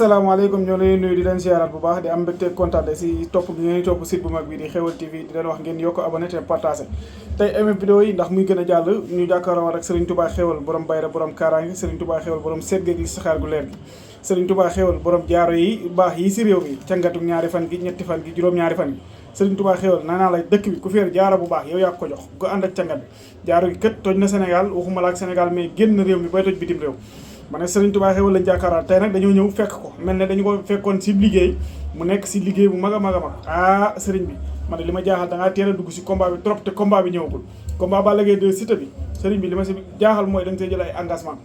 asalaamaaleykum ñoo leen nuyu di leen ziarat bu baax di am mbégte kontaan si topp bi ngeen topp site bu mag bi di Xeweul TV di leen wax ngeen yokk abonné te partagé tey aimé vidéo yi ndax muy gën a jàll ñu jàkkaarloo rek Serigne Touba Xeweul borom bayra borom kaaraange Serigne Touba Xeweul borom seet gi saxaar gu leer gi Serigne Touba Xeweul borom jaaro yi baax yi si réew mi cangatu ñaari fan gi ñetti fan gi juróom-ñaari fan gi Serigne Touba Xeweul naa la dëkk bi ku fi yor jaaro bu baax yow yaa ko jox ko ànd ak cangat bi jaaro gi kët toj na Sénégal waxuma la ak Sénégal mais génn réew mi bay toj bitim réew ma ne Serigne Touba Xeweul lañ jàkkaarloo tey nag dañoo ñëw fekk ko mel ne dañu ko fekkoon si liggéey mu nekk si liggéey bu mag a mag a mag Serigne bi man ne li ma jaaxal da ngaa teel a dugg si combat bi trop te combat bi ñëwagul combat Balla Gaye 2 Siteu bi Serigne bi li ma si jaaxal mooy da nga see jël ay engagement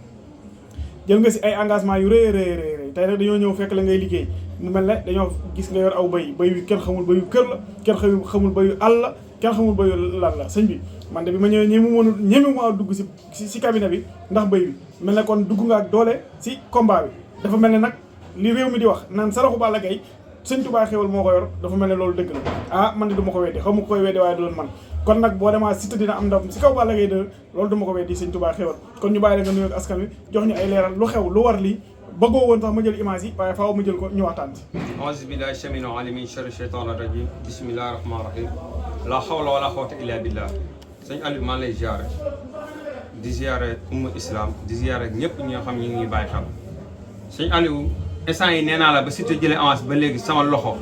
jël nga si ay engagement yu rëy rëy tey nag dañoo ñëw fekk la ngay liggéey mu mel ne dañoo gis nga yor aw bay wi kenn xamul bayu kër la kenn xamul bayu àll la kenn xamul bayu lan la sëñ bi man de bi ma ñëwee ñeme mu dugg si cabinet bi ndax bay bi mel ne kon dugg nga ak doole si combat bi dafa mel ne nag li réew mi di wax naan saraxu Balla Gaye sëñ Touba Xeweul moo ko yor dafa mel ne loolu dëgg la man de du ma ko weddi xaw ma koy weddi waaye du doon man kon nag boo demaa Siteu dina am ndam si kaw Balla Gaye 2 loolu du ma ko weddi sëñ Touba Xeweul kon ñu bàyyi la nga nuyoog askan wi jox ñu ay leeral lu xew lu war lii bëggoo woon sax ma jël image yi waaye faaw ma jël ko ñu waxtaan ci auzu billahi samil alim min sharri shaytan rajim bismillahi rahmani rahim la hawla wala quwwata illa billah sëñ Aliou maa lay ziare di ziare umma islam di ziare ñëpp ñi nga xam ñi ngi bàyyi xel sëñ Aliou instant yi nee naa la ba Siteu jëlee avance ba léegi sama loxo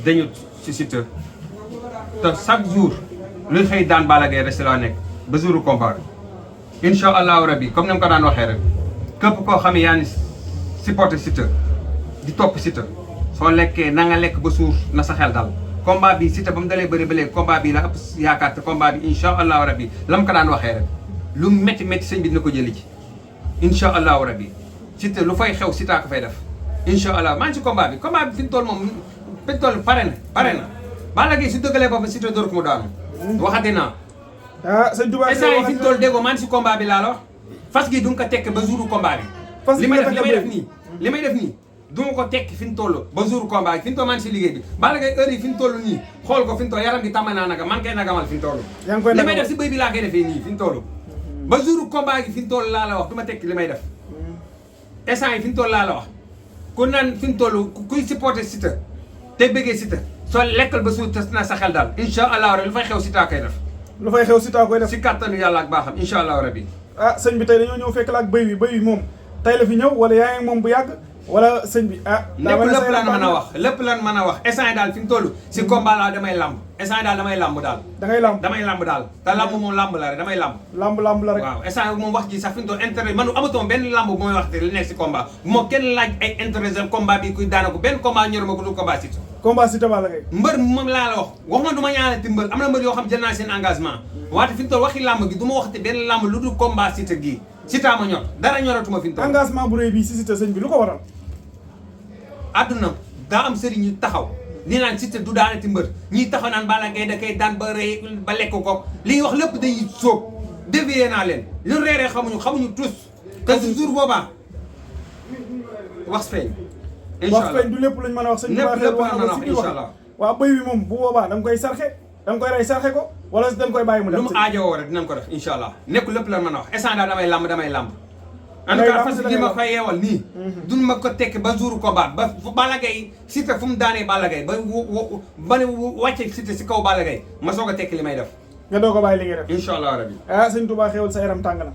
dañu ci Siteu te chaque jour luy xëy daan Balla Gaye rek si laa nekk ba jouru combat bi incha allahu rabbi comme ni ma ko daan waxee rek képp koo xam ne yaa ngi supporté Siteu di topp Siteu soo lekkee na nga lekk ba suur na sa xel dal combat bi Siteu ba mu dalee bëri ba léegi combat bi la ëpp yaakaar te combat bi incha allahu rabbi la mu ko daan waxee rek lu métti métti sëñ bi dina ko jëli ci incha allahu rabbi Siteu lu fay xew Siteu ko fay def incha allah maa ngi ci combat bi fi mu toll moom fi mu toll pare na Balla Gaye su dëggalee boppam Siteu door ko mu daanu waxati naa sëñ Touba instant yi fi mu toll déggoo maa ngi ci combat bi laa la wax fas gi du nga ko tekk ba jouru combat bi li may def nii du ma ko tekki fi mu toll ba jour combat fi mu toll maa ngi si liggéey bi Balla Gaye heure yi fi mu toll nii xool ko fi mu toll yaram bi tàmm naa naga man kay nagamal fi mu toll li may def si bëy bi laa koy defee nii fi mu toll ba jour combat gi fi mu toll laa la wax du ma tekki li may def instant yi fi mu toll laa la wax ku naan fi mu toll kuy supporter Siteu te bëggee Siteu soo lekkal ba suur tas na sa xel daal incha allah rabi lu fay xew Siteu koy def lu fay xew Siteu koy def si kattanu yàlla ak baaxam incha allah rabi sëñ bi tey dañoo ñëw fekk la ak bëy wi moom tey la fi ñëw wala yaa ngi moom bu yàgg wala sëñ bi lépp lan mën a wax lépp lan mën a wax instant yi daal fi mu toll si combat la damay lamb instant yi daal damay lamb daal damay lamb daal te lamb moom lamb la rek damay lamb la rek waaw instant yi moom wax ji sax fi mu toll intérêt man amatuma benn lamb bu may wax te li nekk si combat bu ma kenn laaj ay intérêt combat bi kuy daana ko benn combat ñor ma ko du combat Siteu Balla Gaye mbër moom laa la wax ma du ma ñaanati mbër am na mbër yoo xam jël naa seen engagement waate fi mu toll waxi lamb gi du ma waxte benn lamb lu dul combat Siteu gii Siteu ma ñor dara ñoratuma fi mu toll engagement bu rëy bi si Siteu sëñ bi lu ko waral àdduna daa am sëriñ ñu taxaw ni naan Siteu du daanati mbër ñiy taxaw naan Balla Gaye da koy daan ba rëy ba lekk ko li ñuy wax lépp dañuy sóob dévié naa leen lu reeree xamuñu tous te si jour boobaa wax feeñ du lépp lañ mën a wax sëñ lépp lañ mën a wax incha allah waaw bëy wi moom bu boobaa da nga koy sarxe da nga koy rey sarxe ko wala da nga koy bàyyi mu dem lu mu aajowoo rek dinañ ko def incha allah nekkul lépp lañ mën a wax instant daal damay lamb en tout cas fas gi ma fay yeewal nii duñ ma ko tekk ba jour combat ba Balla Gaye Siteu fu mu daanee Balla Gaye ba ne wàcce Siteu si kaw Balla Gaye ma soog a tekk li may def nga doo ko bàyyi li ngay def incha allah rabi sëñ Touba Xeweul sa yaram tàng na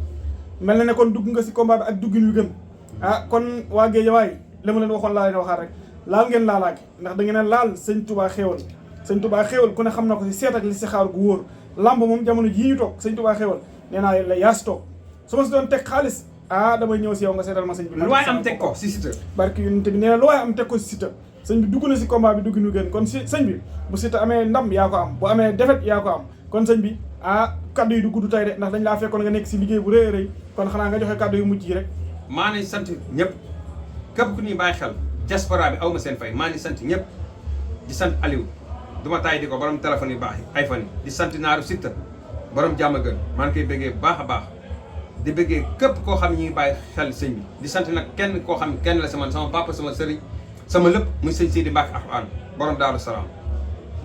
mel na ne kon dugg nga si combat bi ak duggin wi gën kon waa Géejawaay li ma leen waxoon laa leen waxaat rek laal ngeen laalaaki ndax da ngeen a laal sëñ Touba Xeweul sëñ Touba Xeweul ku ne xam na ko si seet ak li si xaar gu wóor lamb moom jamono jii ñu toog sëñ Touba Xeweul nee naa la yaa si toog su ma si doon teg xaalis damay ñëw si yow nga seetal ma sëñ bi lu waay am teg ko si Siteu barki yonent bi nee na lu waay am teg ko si Siteu sëñ bi dugg na si combat bi dugg nu gën kon si sëñ bi bu Siteu amee ndam yaa ko am bu amee defet yaa ko am kon sëñ bi kaddu yi du gudd tey de ndax dañ laa fekkoon nga nekk si liggéey bu rëy a rëy kon xanaa nga joxe kaddu yu mujj yi rek maa ngi sant ñëpp képp ku ñuy bàyyi xel diaspora bi aw ma seen fay maa ngi sant ñëpp di sant Aliou duma taay di ko borom téléphone yu baax yi iPhone yi di sant naaru Siteu borom jàmm gën maa ngi koy bëggee bu baax a baax di bëggee képp koo xam ne ñu ngi bàyyi xel sëñ bi di sant nag kenn koo xam ne kenn la sama papa sama sëriñ sama lépp muy sëñ Sidi Mbacke Alxuraan borom Daaru Salaam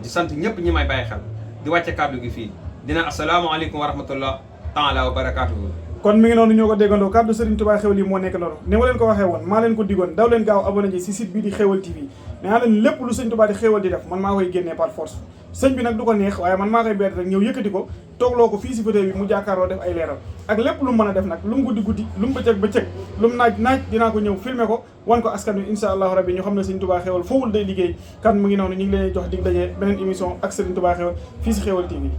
di sant ñëpp ñi may bàyyi xel di wàcce kàddu gi fii dina asalaamaaleykum wa rahmatullah taala wa barakaatuhu kon mi ngi noonu ñoo ko déggandoo kàddu Serigne Touba Xéwal yi moo nekk noonu ni ma leen ko waxee woon maa leen ko digoon daw leen gaaw abonné ji si site bii di Xéwal TV nee naa leen lépp lu Serigne Touba di Xéwal di def man maa koy génnee par force sëñ bi nag du ko neex waaye man maa koy beet rek ñëw yëkkati ko toogloo ko fii si fauteuil bi mu jàkkaarloo def ay leeral ak lépp lu mu mën a def nag lu mu guddi lu mu bëccëg lu mu naaj dinaa ko ñëw filmer ko wan ko askan wi insha allahu rabbi ñu xam ne Serigne Touba Xéwal fowul day liggéey kan mu ngi noonu ñu ngi leen jox dig daje beneen émission ak Serigne Touba Xéwal fii si Xéwal TV